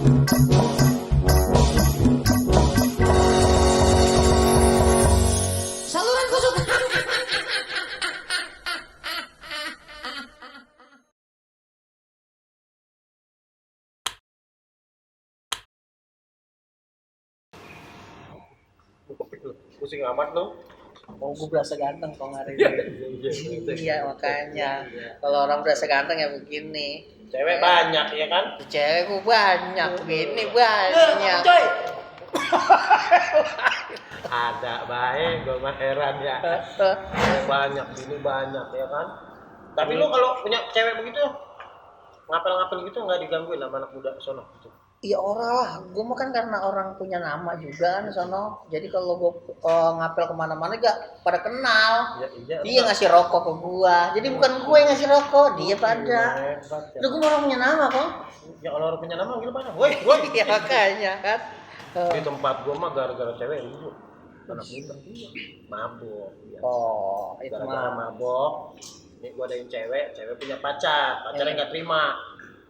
Saluran kesukaan. Pusing amat lo. Oh, gue berasa ganteng kok hari Iya, ini. Iya, makanya. Kalau orang berasa ganteng ya begini. Cewek banyak ya kan? Cewek gue banyak, begini banyak. Coy. Ada baik, gue mah heran ya. Cewek banyak, ini banyak ya kan? Tapi lu kalau punya cewek begitu, ngapel-ngapel gitu nggak digangguin sama anak muda sono gitu? Iya orang lah, gue mah kan karena orang punya nama juga kan sono. Jadi kalau gue ngapel kemana-mana gak pada kenal. Iya. Dia ngasih rokok ke gua. Jadi bukan gue yang ngasih rokok, dia pada. Hebat ya. Lu gue orang punya nama kok. Ya kalau orang punya nama gitu banyak. Woi. Iya makanya kan. Di tempat gua mah gara-gara cewek ribut. Anak muda mabok. Ya. Oh, itu Gara-gara mah. mabok. Ini gua adain cewek punya pacarnya nggak terima.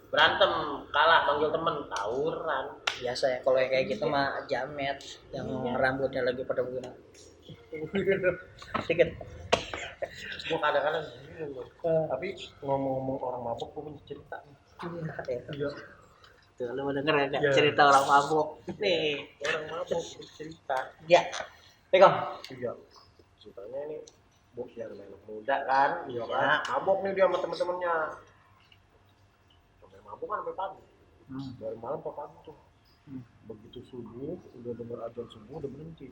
Berantem, kalah panggil temen, tawuran. Biasa ya kalau yang kayak gitu mah jamet yang rambutnya lagi pada begini. Sedikit. Gua kadang-kadang bingung gua. Tapi ngomong-ngomong orang mabok gua punya cerita nih. Iya. Tuh lu mau denger ya Iya. cerita orang mabuk. Nih, Orang mabok cerita. dia. Pegang. Iya. Ceritanya ini bos yang anak muda kan, iya kan. Ya. Mabok nih dia sama temen-temennya. Sampai mabok kan sampai pagi. Dari malam ke pagi tuh. Begitu subuh, udah denger azan subuh udah berhenti.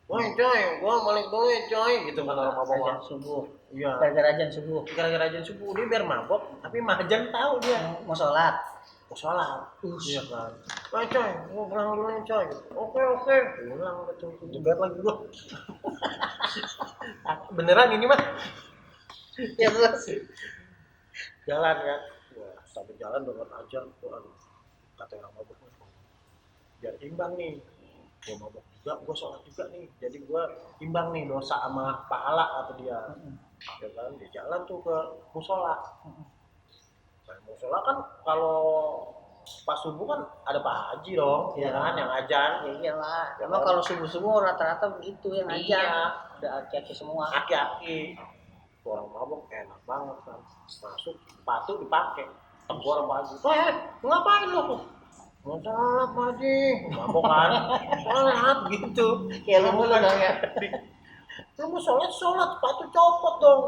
Woi coy, gua balik dulu ya coy, gitu kan orang mabok. Azan subuh. Iya. Gara-gara azan subuh. Gara-gara azan subuh dia biar mabok, tapi majan tahu dia. Mau sholat. Mau sholat. Iya kan. Woi coy, gua pulang dulu nih coy. Oke. Pulang betul. Jebat lagi gua. Beneran ini mah. Ya terus. Jalan kan. Wah, sampai jalan denger azan. Waduh. Kata orang mabok. Biar imbang nih. Gua mabok juga, gua sholat juga nih. Jadi gua imbang nih dosa sama pahala atau dia. Ya kan, di jalan tuh ke musola. Nah, musola kan kalau pas subuh kan ada Pak Haji dong, ya kan, yang ajan. Ya iyalah. Emang kalau subuh-subuh rata-rata begitu yang aja. Iya. Udah aki-aki semua. Aki-aki. Orang mabok enak banget kan. Masuk, sepatu dipakai. Tegur Pak Haji. Ngapain lu? Mau sholat Pak Haji. Mabok kan. Sholat gitu. Ya lu mulu dong ya. Lu mau sholat, sepatu copot dong.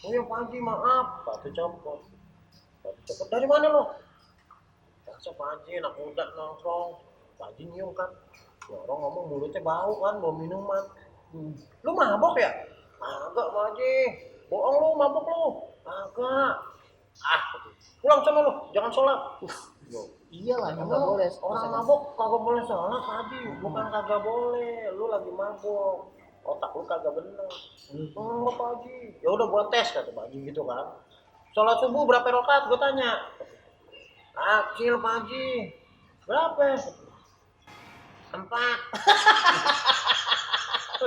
Oh ya Pak Haji maaf, sepatu copot. Dari mana lo? Masa Pak Haji, anak muda nongkrong. Pak Haji nyium kan. Ya orang ngomong mulutnya bau kan, bau minuman. Lu mabok ya? Agak Pak Haji. Bohong lu, mabok lu. Agak. Pulang sana lu, jangan sholat. Iyalah, Emang enggak boleh. orang mabok kagak boleh sholat Pak Haji. Bukan kagak boleh, lu lagi mabok. Otak lu kagak bener. Enggak Pak Haji. Ya udah gua tes kata Pak Haji gitu kan. Sholat subuh berapa rakaat? Gua tanya. Kecil Pak Haji. Berapa? 4.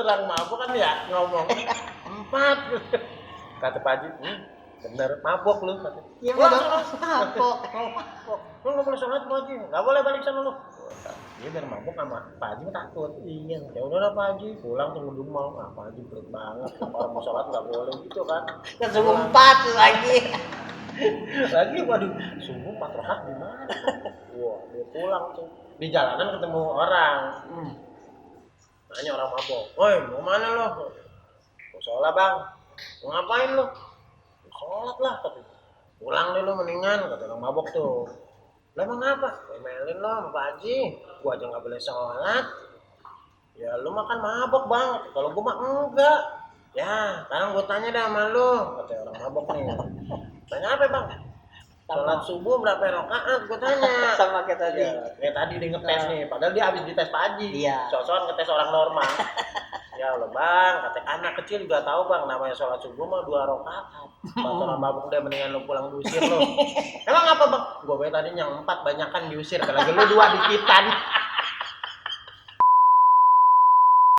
Orang mabok kan ya ngomong 4. Kata Pak Haji, bener mabok lu kata. Ya Pulang udah sana. mabok. Lu nggak boleh sholat Pak Haji, nggak boleh balik sana lu. Dia biar mabok sama Pak Haji takut. Iya. Ya udah lah Pak Haji, pulang tunggu dulu mau. Pak Haji pelit banget, orang mau sholat nggak boleh gitu kan. Kan subuh 4 lagi. Lagi waduh, subuh 4 rakaat gimana? Wah, dia pulang tuh. Di jalanan ketemu orang. Nanya orang mabok, woi mau mana lo? Mau sholat bang. Mau ngapain lo? Sholat lah katanya. Pulang deh lo mendingan, kata orang mabok tuh. Lah emang apa? Memelin lo sama Pak Haji. Gua aja nggak boleh sholat. Ya lu makan mabok bang. Kalau gua mah enggak. Ya, sekarang gua tanya dah sama lu, kata orang mabok nih. Tanya apa bang? Sholat subuh berapa rakaat? Gua tanya. Sama kayak tadi. Ya, kayak tadi dia ngetes nih. Padahal dia habis dites Pak Haji. Iya. Soal ngetes orang normal. Ya Allah bang, kata anak kecil juga tahu bang, namanya sholat subuh mah 2 rakaat. Pas orang mabuk udah mendingan lu pulang diusir lu. Emang apa bang? Gua tadi yang 4 banyakan diusir, kalau lu 2 dikitan.